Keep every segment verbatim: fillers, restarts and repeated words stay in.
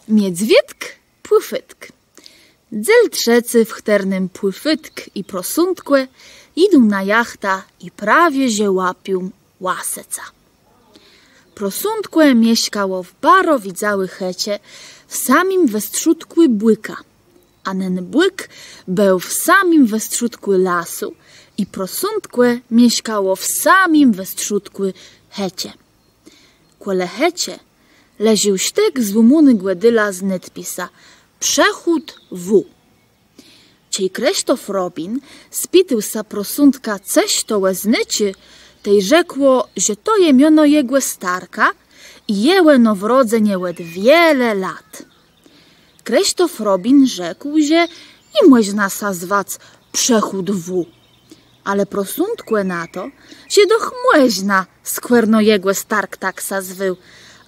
Miedzwiôdk, Pùfôtk. Dzél trzecy, w chtërnym Pùfôtk i Prosątkò jidą na jachtã i prawie że łapią łasëcã. Prosątkò mieszkało w baro widzałi chëczë w samim westrzódkù bùka, a nen bùk béł w samim westrzódkù lasu i Prosątkò mieszkało w samim westrzódkù chëczë. Kòle chëczë leżôł sztëk złómónégò dila z nôdpisã „Przechód W”. Czej Krësztof Robin spitôł sã Prosątka, cëż to òznôczi, tej rzekło, że to je miono jegò starka i je òno w rodzënie òd wiele lat. Krësztof Robin rzekł, że nie mòżna sã zwac Przechód W. Ale Prosątkò na to, że doch mòżna, skòrno jegò stark tak sã zwôł,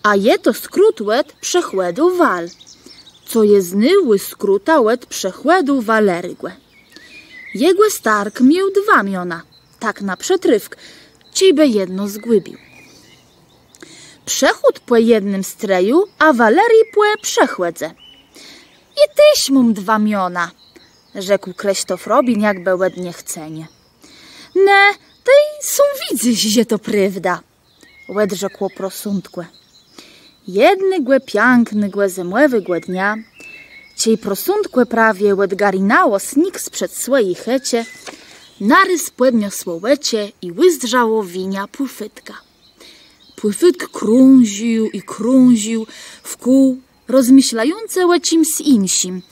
a je to skrót òd Przechòdu Wal, co je znôwù skrótã òd Przechòdu Walerégò. Jegò stark miôł dwa miona, tak na przëtrôfk, czejbë jedno zgùbił. Przechód pò jednym strëju, a Waleri pò Przechòdze. Jô téż móm dwa miona, rzekł Krësztof Robin jakbë òd niechceniô. Në, të sóm widzysz, że to prôwda, òdrzekło Prosątkò. Jednégò piãknégò zëmòwégò dnia, czej Prosątkò prawie òdgarinãło sniég sprzed swòji chëczë, narôz pòdniosło òczë i ùzdrzało Winia Pùfôtka. Pùfôtk krążił i krążił wkół, rozmëszlającë ò czims jinszim.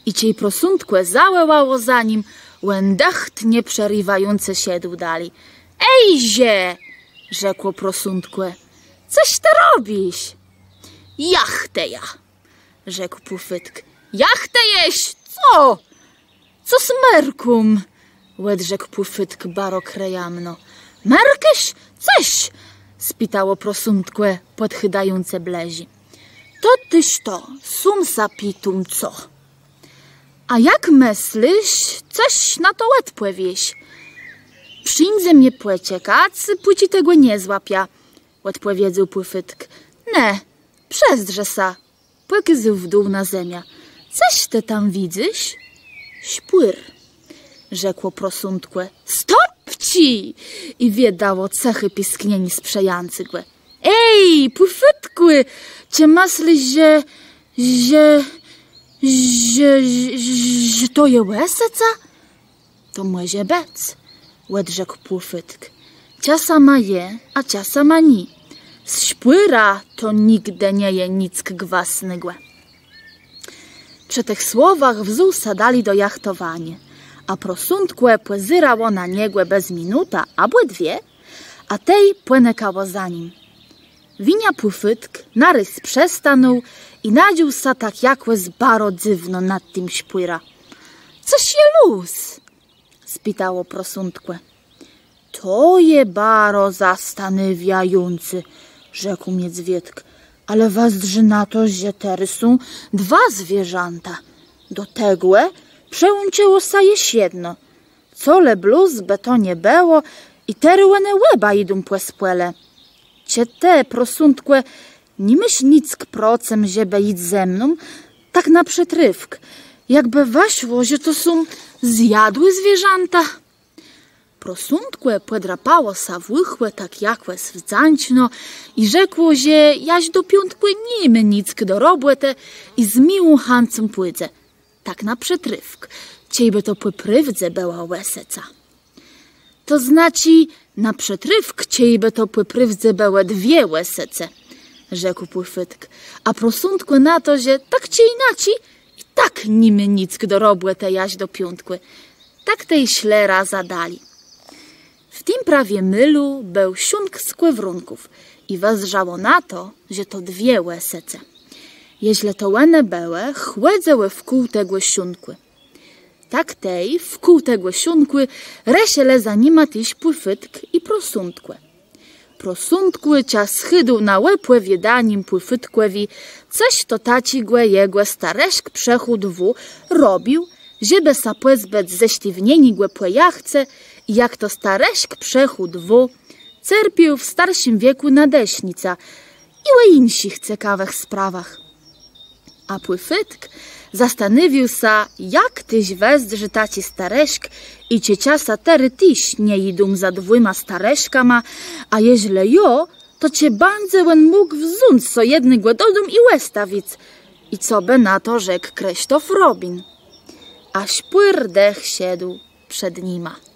I czej Prosątkò zawòłało za nim, òn dëcht nie przeriwającë szedł dali. „Ejże!” rzekło Prosątkò. „Cëż të robisz?” „Jachtëjã”, rzekł Pùfôtk. „Jachtëjesz? Co?” „Cos merkóm”, òdrzekł Pùfôtk baro krëjamno. „Merkôsz? Cëż?” spitało Prosątkò, pòdchôdającë blëżi. „To téż to, sóm sã pitóm, co.” „A jak mëslisz, cëż na to òdpòwiész?” „Przińdze mie pòczekac, pòczi tegò nie złapiã”, òdpòwiedzôł Pùfôtk. „Në, przezdrzë sã”, pòkôzôł w dół na zemiã. „Cëż të tam widzysz?” „Szpùr”, rzekło Prosątkò. „Stopczi!” i wëdało cëché pisknienié z przejãcégò. „Ej, Pùfôtkù, czë mëslisz, że, że, że, że, że to je Łësëca?” „To mòże bëc”, òdrzekł Pùfôtk. „Czasama je, a czasama nié. Z szpùrã to nigdë nie je nick gwësnégò”. Przë tëch słowach wzął sã dali do jachtowaniô, a Prosątkò pòzérało na niegò bez minutã abò dwie, a tej pònëkało za nim. Winia Pùfôtk narôz przestanął i nadżął sã tak jakòs baro dzywno nad tim szpùrã. „Cëż je lóz?” spitało Prosątkò. „To je baro zastanôwiającé”, rzekł Miedzwiôdk, „ale wëzdrzi na to, że terô są dwa zwierzãta. Do tegò przëłączëło sã jesz jedno. Co le blós bë to nie bëło, i terô òne òba jidą pòz pòle. Czë të, Prosątkò, ni môsz nick procëm, żebë jic ze mną, tak na przëtrôfk, jakbë wëszło, że to są zjadłé zwierzãta?” Prosątkò pòdrapało sã w ùchò tak jakòs wdzãczno i rzekło, że jaż do piątkù ni mô nick do robòtë i z miłą chãcą pùdze. Tak na przëtrôfk, czejbë to pò prôwdze bëła Łësëca. „To znaczi, na przëtrôfk, czejbë to pò prôwdze bëłë dwie Łësëce”, rzekł Pùfôtk, a Prosątkò na to, że tak czë jinaczi i tak ni mô nick do robòtë jaż do piątkù. Tak tej szlë razã dali. W tim prawie môlu béł szónk skòwrónków i wëzdrzało na to, że to dwie Łësëce. Jeżlë to òne bëłë, chòdzëłë wkół tegò szónkù. Tak tej wkół tegò szónkù rëszëlë za nima téż Pùfôtk i Prosątkò. Prosątkò czas chëdôł na òpòwiôdanim Pùfôtkòwi, cëż to taczégò jegò starëszk Przechód W robił, żebë sã pòzbëc zesztiwnieniégò pò jachce, i jak to starëszk Przechód W cerpiôł w starszim wiekù na dësznicã i ò jinszich cekawëch sprawach. A Pùfôtk zastanowił sã, jak téż wëzdrzi taczi starëszk i czë czasã terô téż nie jidą za dwùma starëszkama, a jeżlë jo, to czë bãdze òn mógł wząc so jednégò dodóm i òstawic. I co bë na to rzekł Krësztof Robin? A szpùr dëch szedł przed nima.